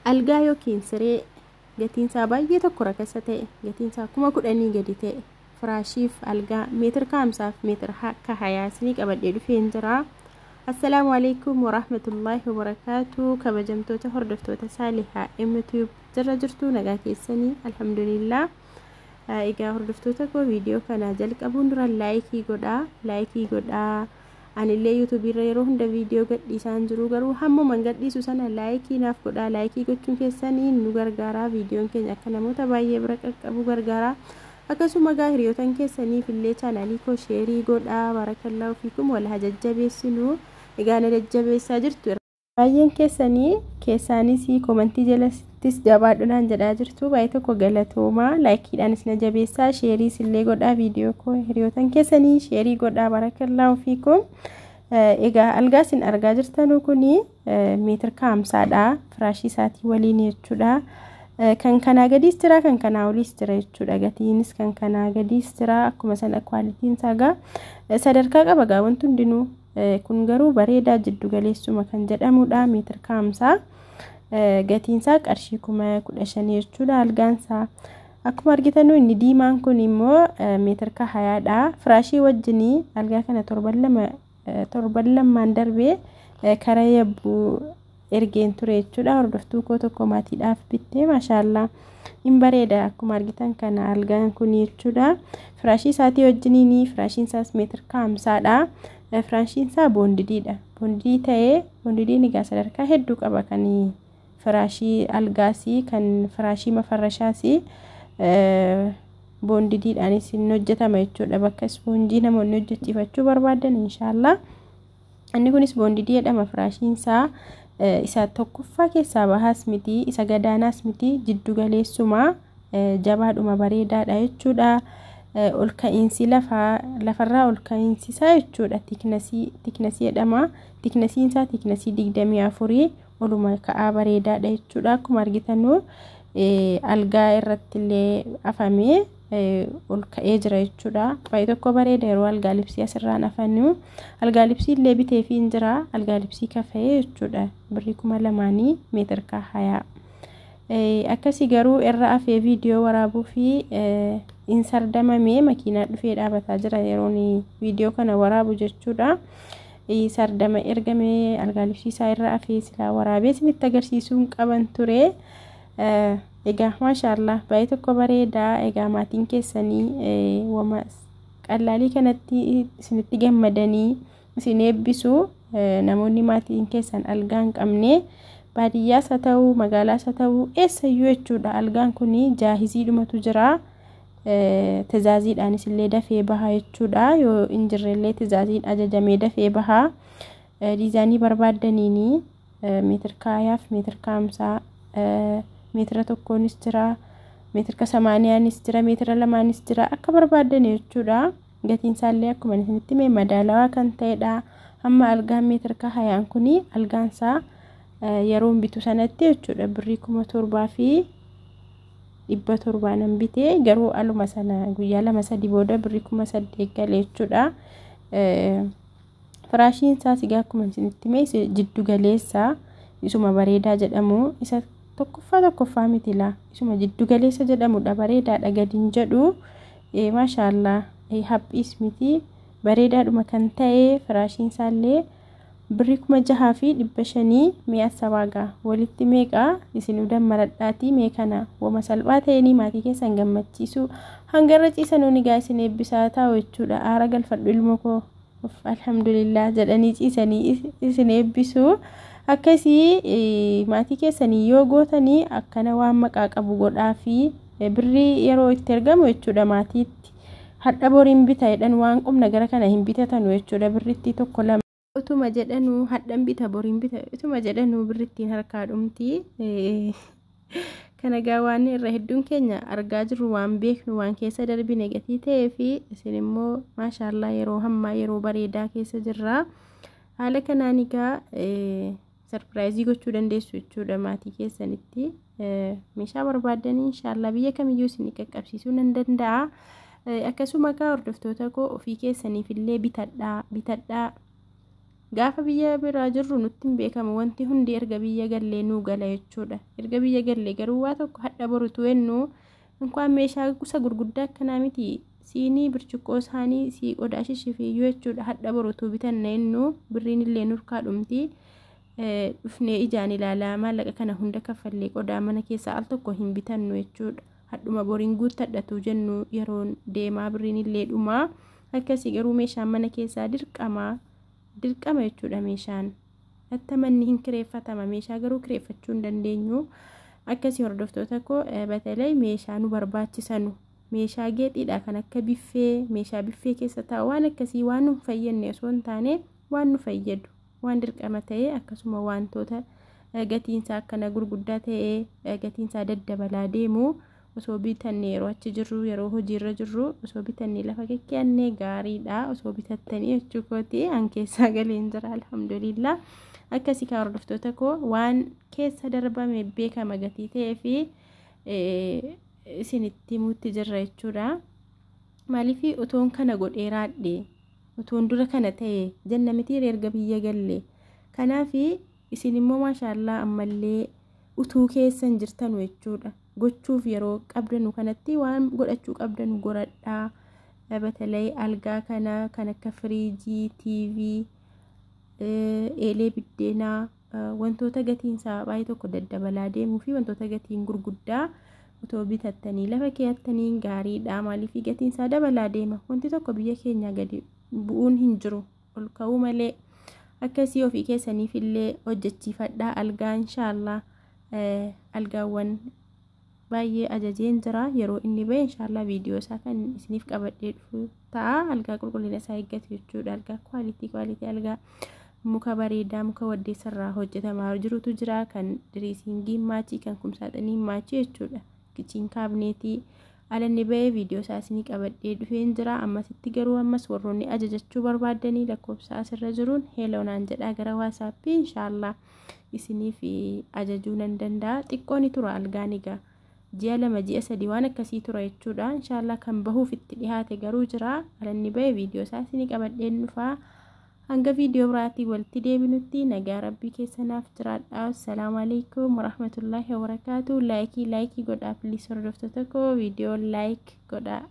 Algaa yookiin siree gatiin isaa baay'ee tokko rakasa ta'e, gatiin isaa 10,000 gadi ta'e, firaashiif algaa meetir 50f meetir akka hayaasni qabadhee dhufeen jira. Assalaamu alaikum warahmatullaahi wabarakaatu. Kabajamtoota hordoftoota Saalihaa MTube, jirra jirtu? Nagaa keessanii? Alhamdulillah. Egaa hordoftoota koo, viidiyoo kana jalqabuun dura like godhaa, like godhaa. Anillee YouTubeirra yeroo hunda viidiyoo gadhiisaan jiru, garuu hammuman gadhiisu sana like naaf godhaa. Like gochuun keessanii nu gargaaraa, viidiyoon keenya akka namoota baay'ee bira qaqqabu gargaaraa. Akkasuma gaa hiriyootan keessaniif illee channelii koo share godhaa. Barakallahu fiikum. Wal haa jajjabeessinu. Egaa na jajjabeessaa jirtu baay'een keessanii, keessaanis commentii jalattis jabaadhunaan jedhaa jirtu. Baay'ee tokko galatoomaa. Likeiidhaanis na jabeessaa, shareis illee godhaa, viidiyoo koo hiriyootan keessanii share godhaa. Barakallahu fiikum. Egaa algaa isin argaa jirtanuu kuni meetir 50dha, firaashii isaatii waliin jechuudha. Kan kanaa gadiis jira, kan kanaa oliis jira jechuudha. Gatiinis kan kanaa gadiis jira. Akkuma sana qualityn isaa gaa sadarkaa qaba gaa wanti hundinuu. Kun garuu bareedaa, jiddu galeessuma kan jedhamudha. Meetir 50, gatiin isaa qarshii 15,000 jechuudha. Algaansaa akkuma argitanu inni diimaan kun immoo meetir 20dha, firaashii wajjinii. Algaa kana torban 2, torban lamaan darbee karaa Yabbuu ergeen ture jechuudha. Hordoftuu koo tokko maatiidhaaf bittee. Maashaallaa, hin bareeda akkuma argitan kana algaan kun jechuudha. Firaashii isaatii wajjiniin, firaashiin isaas meetir 50dha. Firaashiin isaa bondediidha. Bonded ta'ee, bondediin egaa sadarkaa hedduu qaba, kan firaashii algaasii, kan firaashii mafarrashaasii bondediidhaanis hin hojjetama jechuudha. Bakka ispoonjii namoonni hojjechiifachuu barbaadan, inshaallah. Inni kunis bonded jedhama. Firaashiin isaa isa tokkoffaa keessaa bahaas miti, isa gadaanaas miti, jiddu galeessumaa jabaadhuma bareedaadha jechuudha. Ol ka'iinsi lafaa, lafarraa ol ka'iinsi isaa jechuudha, thickness jedhama. Thicknessiin isaa thickness 24, oluma ka'aa bareedaadha jechuudha. Akkuma argitanu algaa irratti illee afamee ol ka'ee jira jechuudha. Baay'ee tokko bareeda yeroo algaa libsii asirraan afanu. Algaa libsii illee bitee fi hin jira. Algaa libsii kafa'ee jechuudha. Birrii 2000 meetir 20. Akkasii garuu irra afee viidiyoo waraabuu fi hin sardamamee, makiinaa dhufee dhaabataa jira yeroon viidiyoo kana waraabu jechuudha. Sardama ergamee algaa libsii isaa irra afee, silaa waraabee isinitti agarsiisuun qaban ture. Egaa maashaallah, baay'ee tokko bareedaa. Egaa maatiin keessanii wama qallaalii kanatti isinitti gammadanii isin eebbisu. Namoonni maatiin keessan algaa hin qabne, baadiyyaas haa ta'u, magaalaas haa ta'u, eessayyuu jechuudha, algaan kun jaahiziidhumatu jira. Tizaaziidhaanis illee dafee baha jechuudha. Yoo hin jirrellee tizaaziin ajajamee dafee baha. Designii barbaaddaniini meetir 20f meetir 50, meetira tokkoonis jira, meetira 80nis jira, meetira lamaanis jira, akka barbaaddan jechuudha. Gatiin isaallee akkuma isinitti hime madaalawaa kan ta'edha. Hamma algaan meetir 20n kun, algaan isaa yeroon bitu sanatti jechuudha, birrii 7,700 nan bitee, garuu aluma sana guyyaa 2-3 booda birrii 8,000 gale jechuudha. Firaashiin isaas egaa akkuma isinitti hime jiddu galeessa, isuma bareedaa jedhamu, isa tokkoffaa tokkoffaa miti laa, isuma jiddu galeessa jedhamudha. Bareedaadha gadiin jedhu, maashaallaa, haphiis miti, bareedaadhuma kan ta'e. Firaashiin isaallee birrii 6,500 mi'a sabaagaa walitti meeqa isinuu dammaradhaatii. Mee kana wama salphaa ta'eenii maatii keessan gammachiisu. Hanga irra ciisanuun egaa isin eebbisaa taa'u jechuudha. Aara galfadhu ilmoo koo, alhamdulillah jedhanii ciisanii isin eebbisu. Akkasii maatii keessanii yoo gootanii akkana waan maqaa qabu godhaa fi birrii yeroo itti ergamu jechuudha maatiitti. Hadha boriin bita jedhan, waan qubna gara kana hin bitatanu jechuudha. Birritti tokko lama utuma jedhanuu, hadhan bita, boriin bita utuma jedhanuu, birrittiin harkaa dhumti. Kana egaa waan irra hedduun keenya argaa jirru, waan beeknu, waan keessa darbine gatii ta'ee fi isin immoo maashaallaa, yeroo hammaa yeroo bareedaa keessa jirra. Haala kanaan egaa surprise gochuu dandeessu jechuudha maatii keessanitti. Meeshaa barbaaddanii inshaallah biyya kamiyyuu isin qaqqabsiisuu nan danda'a. Akkasuma egaa hordoftoota koo, ofii keessaniif illee bitadhaa, bitadhaa. Gaafa biyya biraa jirru nutti hin beekamu, wanti hundi erga biyya gallee nuu gala jechuudha. Erga biyya gallee garuu waa tokko hadha borutu ennu inkwaan meeshaa gosa gurguddaa akkanaa miti, siinii birciqqoo isaanii sii qodaa shishifiyyuu jechuudha. Hadha borutuu bitanna ennu birriin illee nurkaa dhumti. Dhufnee ijaan ilaalaa maallaqa kana hunda kaffallee qodaa mana keessaa al tokko hin bitannu jechuudha. Hadhuma boriin guuttadhatu jennu yeroon deemaa birriin illee dhumaa. Akkasii garuu meeshaan mana keessaa dirqama dirqama jechuudha. Meeshaan hatta manni hin kireeffatama, meeshaa garuu kireeffachuu hin dandeenyu. Akkasii hordoftoota koo, batalay meeshaa nu barbaachisanu, meeshaa geexiidha kan akka biffee, meeshaa biffee keessa taa'u, waan akkasii waan nu fayyadne osoo hin taane waan nu fayyadu, waan dirqama ta'e, akkasuma wantoota gatiinsaa akkana gurguddaa ta'e gatiinsaa daddabalaa deemu osoo bitanne yeroo achi jirru, yeroo hojiirra jirru osoo bitannee lafa kekkeannee gaariidha. Osoo bitattanii jechuu kooti, an keessaa galeen jira, alhamdulillah. Akkasii kan hordoftoota koo, waan keessa darbame beekama gatii ta'ee fi isinitti himuutti jirra jechuudha. Maaliif utoon kana godhee raadhe, utoon dura kana ta'e jenna miti erga biyya galle. Kanaaf isin immoo maashaallaa ammallee utuu keessan jirtanu jechuudha. Gochuuf yeroo qabdanu kanatti waan godhachuu qabdanu godhadhaa. Batalay algaa kana kan akka firiijii, tiivii, eelee biddeenaa, wantoota gatiinsaa baay'ee tokko daddabalaa deemuu fi wantoota gatiin gurguddaa otoo bitattanii lafa keeyattanii gaariidha. Maaliif gatiinsaa dabalaa deema? Wanti tokko biyya keenya gadi bu'uun hin jiru, ol ka'uu malee. Akkasii ofii keessaniif illee hojjechiifadhaa algaa. Inshaallah algaawwan baay'ee ajajeen jira, yeroo inni bahe inshaallah viidiyoo isaa kan isiniif qabadhee dhufu ta'a. Algaa qulqullina isaa eeggatu jechuudha. Algaa quality quality, algaa muka bareedaa muka waddeessarraa hojjetamaa jirutu jira, kan dressing match, kan kumsaaxanii match jechuudha. Kitchen cabinet alanni bahee viidiyoo isaa isinii qabadhee dhufeen jira. Ammasitti garuu ammas warroonni ajajachuu barbaaddanii lakkoofsa asirra jiruun hello naan jedhaa gara WhatsAppii, inshaallah isiniif ajajuu nan danda'a. Xiqqoo ni tura algaan egaa, ji'a 2, ji'a 3 waan akkasii tura jechuudha. Inshaallah kan bahuuf itti dhihaate garuu jira, alanni bahee viidiyoo isaa isinii qabadheen dhufaa. Hanga viidiyoo biraatii walitti deebinutti nagaa rabbii keessanaaf jiraadha. Assalaamu alaikum warahmatullaahi wabarakaatu. Like like godhaa please, hordoftoota koo, viidiyoo like godhaa.